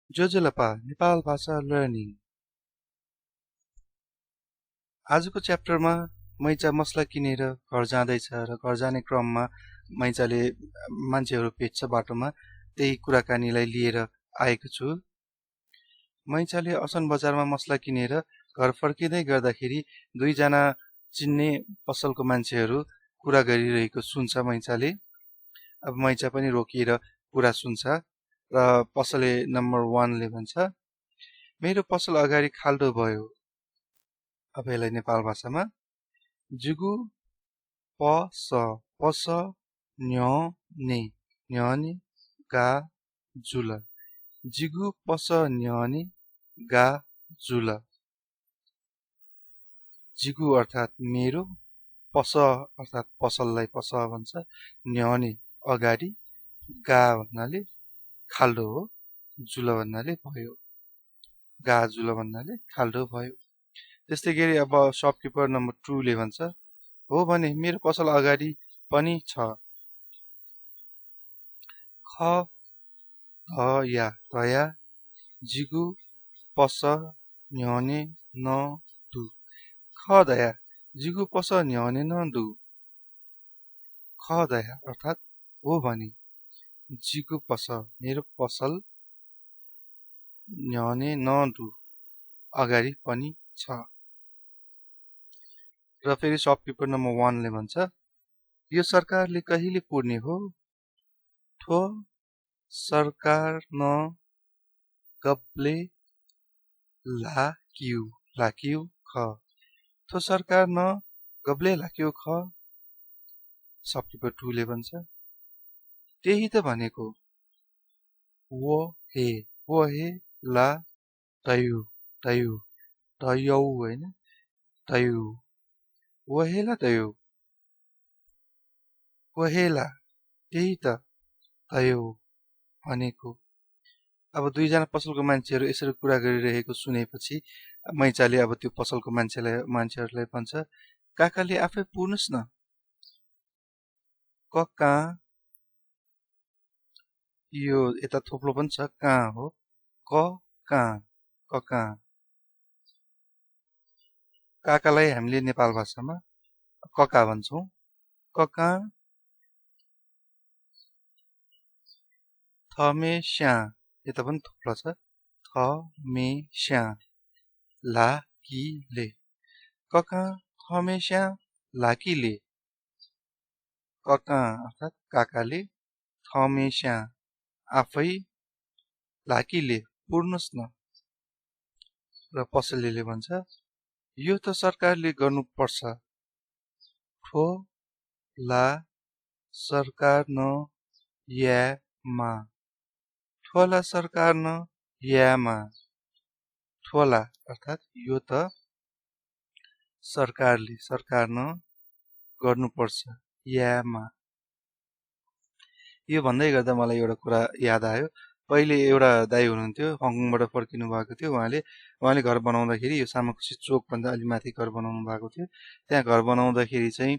जोजोलपा नेपाल भाषा लर्निङ। आजको च्याप्टरमा मैचा मसला किनेर घर जाँदैछ र घर जाने क्रममा मैचाले मान्छेहरू भेट्छ बाटोमा, त्यही कुराकानीलाई लिएर आएको छु। मैचाले असन बजारमा मसला किनेर घर फर्किँदै गर्दाखेरि दुईजना चिन्ने पसलको मान्छेहरू कुरा गरिरहेको सुन्छ मैचाले। अब मैचा पनि रोकिएर कुरा सुन्छ र पसले नम्बर 1 ले भन्छ, मेरो पसल अगाडि खाल्डो भयो। अब यसलाई नेपाल भाषामा जुगु पस न्यने न्यने गा जुल, जिगु पस न्यने गा जुल। जिगु अर्थात मेरो, पस अर्थात पसललाई पस भन्छ, न्यने अगाडि, गा भन्नाले खाल्डो हो, जुल भन्नाले भयो, गा जुल भन्नाले खाल्डो भयो। त्यस्तै गरी अब शपकिपर नम्बर 2 ले भन्छ, हो भने मेरो पसल अगाडि पनि छ। ख दया जिगु पस न्यने न दु, ख दया जिगु पस न्यने न दु। ख दया अर्थात हो भने, जिगु पस मेरो पसल, न्यने न दु अगाडि पनि छ। र फेरि शपकिपर नम्बर 1 ले भन्छ, यो सरकारले कहिले पुर्ने हो? ठो सरकार न गब्ले लाक्यु ख, ठो सरकार न गब्ले लाक्यु ख। शपकिपर 2 ले भन्छ, त्यही त भनेको, वो हे ला तयु तयौ हैन, तयु वहेला तयु, वहेला त्यही त तयौ भनेको। अब दुईजना पसलको मान्छेहरू यसरी कुरा गरिरहेको सुनेपछि मैचाले अब त्यो पसलको मान्छेहरूलाई भन्छ, काकाले आफै पुर्नुस् न। क कहाँ, यो यता थोप्लो पनि छ, कहाँ हो, क कहाँ। काकालाई हामीले नेपाल भाषामा कका भन्छौं। क कहाँ, थमेस्या, यता पनि थोप्लो छ, थमेस्या लाकीले, क कहाँ थमेस्या लाकीले। क कहाँ अर्थात काकाले, थमेस्या आफै, लाकीले पुर्नुस् न। र पसलेले भन्छ, यो त सरकारले गर्नुपर्छ। ठो ला सरकार न यामा, ठोला सरकार न यामा। ठोला अर्थात यो त सरकार न गर्नुपर्छ, यामा। यो भन्दै गर्दा मलाई एउटा कुरा याद आयो। पहिले एउटा दाइ हुनुहुन्थ्यो, हङकङबाट फर्किनु भएको थियो। उहाँले घर बनाउँदाखेरि यो सामाकुसी चोक भन्दा अलि माथि घर बनाउनु भएको थियो। त्यहाँ घर बनाउँदाखेरि चाहिँ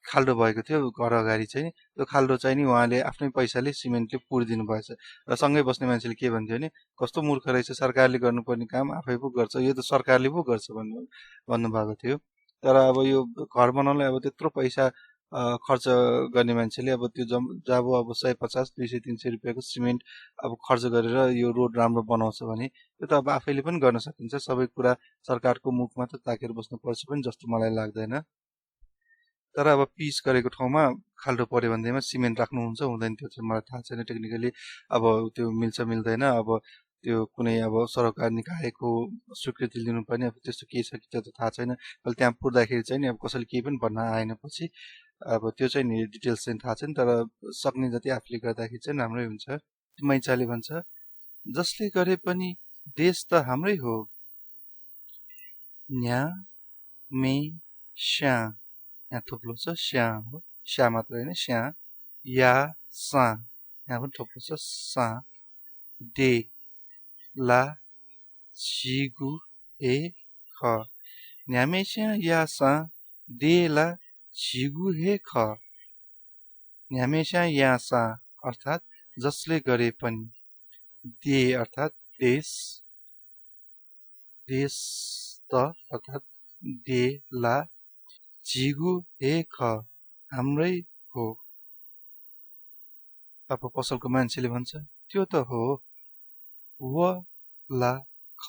खाल्डो भएको थियो घर अगाडि चाहिँ। त्यो खाल्डो चाहिँ नि उहाँले आफ्नै पैसाले सिमेन्टले पुरिदिनु भएछ। र सँगै बस्ने मान्छेले के भन्थ्यो भने, कस्तो मूर्ख रहेछ, सरकारले गर्नुपर्ने काम आफै पो गर्छ, यो त सरकारले पो गर्छ भन्नुभएको थियो। तर अब यो घर बनाउनलाई अब त्यत्रो पैसा खर्च गर्ने मान्छेले अब त्यो जब अब 150, 200, 300 रुपियाँको सिमेन्ट अब खर्च गरेर यो रोड राम्रो बनाउँछ भने त्यो त अब आफैले पनि गर्न सकिन्छ। सबै कुरा सरकारको मुखमा त ताकेर बस्नुपर्छ पनि जस्तो मलाई लाग्दैन। तर अब पिच गरेको ठाउँमा खाल्डो पर्यो भन्दैमा सिमेन्ट राख्नुहुन्छ हुँदैन, त्यो चाहिँ मलाई थाहा छैन टेक्निकली अब त्यो मिल्छ मिल्दैन। अब त्यो कुनै अब सरकार निकायको स्वीकृति लिनुपर्ने अब त्यस्तो के छ कि त्यो त थाहा छैन। अहिले त्यहाँ पुर्दाखेरि चाहिँ नि अब कसैले केही पनि भन्न आएन पछि, अब त्यो चाहिँ नि डिटेल्स चाहिँ थाहा छैन। तर सक्ने जति आफूले गर्दाखेरि चाहिँ राम्रै हुन्छ। मैचाले भन्छ, जसले गरे पनि देश त हाम्रै हो। न्या मे स्या, यहाँ थुप्रो छ, स्या हो, स्या मात्र होइन, स्या या सा, यहाँ पनि थुप्रो छ, सा दे ला सिगु हे ख, न्यामेस्या या सा दे ला सिगु हे ख। न्यामेस्या या सा अर्थात जसले गरे पनि, दे अर्थात् देश, देश त अर्थात् देला, झिगु हे ख हाम्रै हो। अब पसलको मान्छेले भन्छ त्यो त हो, व ला ख,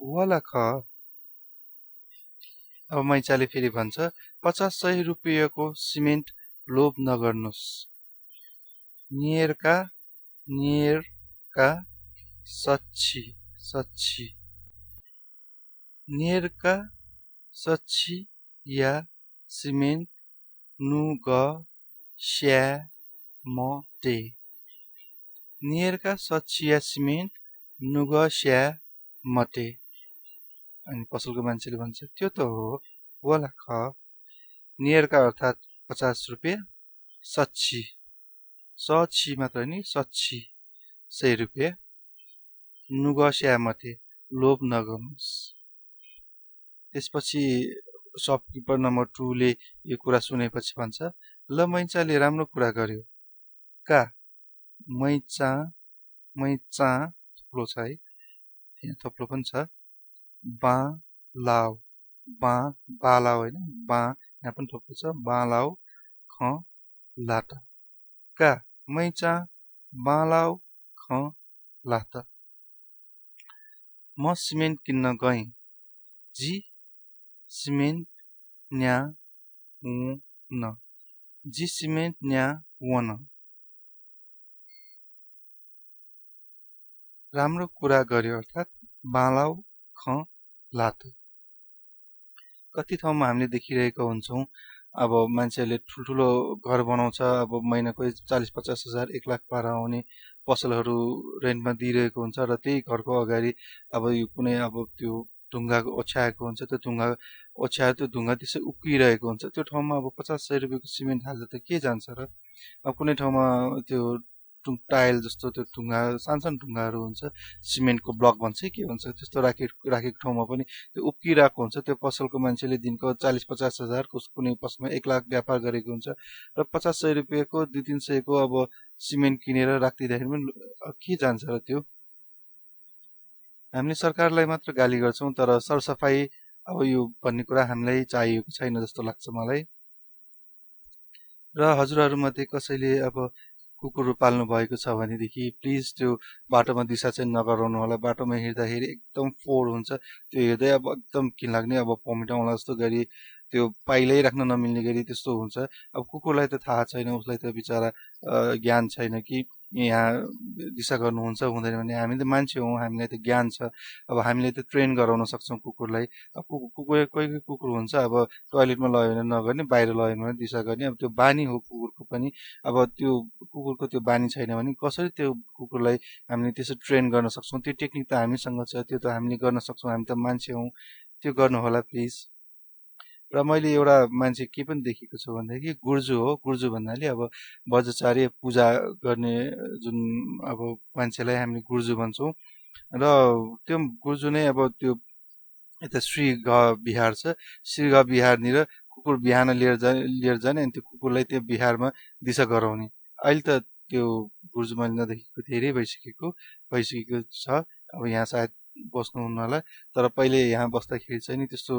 वला ख। अब मैचाले फेरि भन्छ 50-100 रुपियाँको सिमेन्ट लोभ नगर्नुस्। नियरका सच्ची सच्ची, नियरका सच्ची या सिमेन्ट नुग स्या मटे, नियरका सच्ची या सिमेन्ट नुग स्या मटे। अनि पसलको मान्छेले भन्छ त्यो त हो, वला ख। नियरका अर्थात् 50 रुपियाँ, सच्ची सच्ची मात्र नि सच्ची 100 रुपियाँ, नुग स्या मटे लोभ नगर्नुस्। त्यसपछि शपकिपर नम्बर 2 ले यो कुरा सुनेपछि भन्छ ल मैचाले राम्रो कुरा गर्यो, का मैचा थप्लो छ है, यहाँ थप्लो पनि छ, बा लाउ, बा लाउ होइन, बा यहाँ पनि थप्लो छ, बा लाउ ख लाटा, का मैचा बा लाउ ख लाटा। म सिमेन्ट किन्न गएँ, जी सिमेन्ट न्या न, जी सिमेन्ट न्या वन। राम्रो कुरा गर्यो अर्थात् बालाउ ख लात। कति ठाउँमा हामीले देखिरहेको हुन्छौँ, अब मान्छेहरूले ठुल्ठुलो घर बनाउँछ, अब महिनाको 40-50 हजार 1 लाख पार आउने पसलहरू रेन्टमा दिइरहेको हुन्छ र त्यही घरको अगाडि अब यो कुनै अब त्यो ढुङ्गाको ओछ्याएको हुन्छ, त्यो ढुङ्गा ओछ्याएर त्यो ढुङ्गा त्यसै उक्किरहेको हुन्छ, त्यो ठाउँमा अब 50-100 रुपियाँको सिमेन्ट हाल्दा त के जान्छ र। अब कुनै ठाउँमा त्यो टाइल जस्तो त्यो ढुङ्गा सानसानो ढुङ्गाहरू हुन्छ, सिमेन्टको ब्लक भन्छ के भन्छ, त्यस्तो राखेको ठाउँमा पनि त्यो उक्किरहेको हुन्छ, त्यो पसलको मान्छेले दिनको 40-50 हजार, कुनै पसलमा 1 लाख व्यापार गरेको हुन्छ र 50-100 रुपियाँको 200-300 को अब सिमेन्ट किनेर राखिदिँदाखेरि पनि के जान्छ र त्यो। हामीले सरकारलाई मात्र गाली गर्छौँ तर सरसफाई अब यो भन्ने कुरा हामीलाई चाहिएको छैन जस्तो लाग्छ मलाई। र हजुरहरूमध्ये कसैले अब कुकुरहरू पाल्नु भएको छ भनेदेखि प्लिज त्यो बाटोमा दिशा चाहिँ नगराउनु होला। बाटोमा हिँड्दाखेरि एकदम फोहोर हुन्छ, त्यो हेर्दै अब एकदम घिनलाग्ने, अब भमिट आउला जस्तो गरी त्यो पाइलै राख्न नमिल्ने गरी त्यस्तो हुन्छ। अब कुकुरलाई त थाहा छैन, उसलाई त बिचरा ज्ञान छैन कि यहाँ दिशा गर्नुहुन्छ हुँदैन भने। हामी त मान्छे हौँ, हामीलाई त ज्ञान छ, अब हामीले त ट्रेन गराउन सक्छौँ कुकुरलाई। अब कोही कोही कुकुर हुन्छ अब टोयलेटमा लग्यो भने नगर्ने, बाहिर लग्यो भने दिशा गर्ने, अब त्यो बानी हो कुकुरको पनि। अब त्यो कुकुरको त्यो बानी छैन भने कसरी त्यो कुकुरलाई हामीले त्यसरी ट्रेन गर्न सक्छौँ, त्यो टेक्निक त हामीसँग छ, त्यो त हामीले गर्न सक्छौँ, हामी त मान्छे हौँ, त्यो गर्नु होला प्लिज। र मैले एउटा मान्छे के पनि देखेको छु भन्दाखेरि गुर्जु हो, गुर्जु भन्नाले अब बज्रचार्य पूजा गर्ने जुन अब मान्छेलाई हामीले गुर्जु भन्छौँ। र त्यो गुर्जु नै अब त्यो यता श्रीगह बिहार छ, श्रीगह बिहारनिर कुकुर बिहान लिएर जाने अनि त्यो कुकुरलाई त्यो बिहारमा दिशा गराउने। अहिले त त्यो गुर्जु मैले नदेखेको धेरै भइसकेको छ, अब यहाँ सायद बस्नुहुन्न होला, तर पहिले यहाँ बस्दाखेरि चाहिँ नि त्यस्तो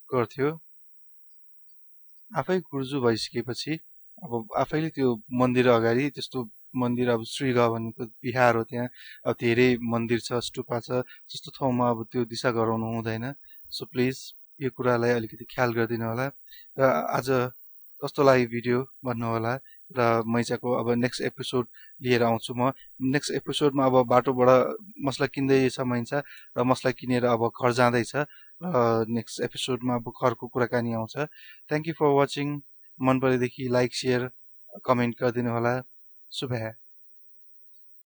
गर्थ्यो। आफै गुर्जु भइसकेपछि अब आफैले त्यो मन्दिर अगाडि त्यस्तो मन्दिर, अब श्रीगह भनेको बिहार हो, त्यहाँ अब धेरै मन्दिर छ, स्टुपा छ, त्यस्तो ठाउँमा अब त्यो दिशा गराउनु हुँदैन। सो प्लिज यो कुरालाई अलिकति ख्याल गरिदिनु होला। र आज कस्तो लाग्यो भिडियो भन्नु होला। र मैचाको अब नेक्स्ट एपिसोड लिएर आउँछु म। नेक्स्ट एपिसोडमा अब बाटोबाट मसला किन्दैछ मैचा र मसला किनेर अब घर जाँदैछ र नेक्स्ट एपिसोडमा अब घरको कुराकानी आउँछ। Thank you for watching. मन परेदेखि लाइक, सेयर, कमेन्ट गरिदिनु होला। शुभ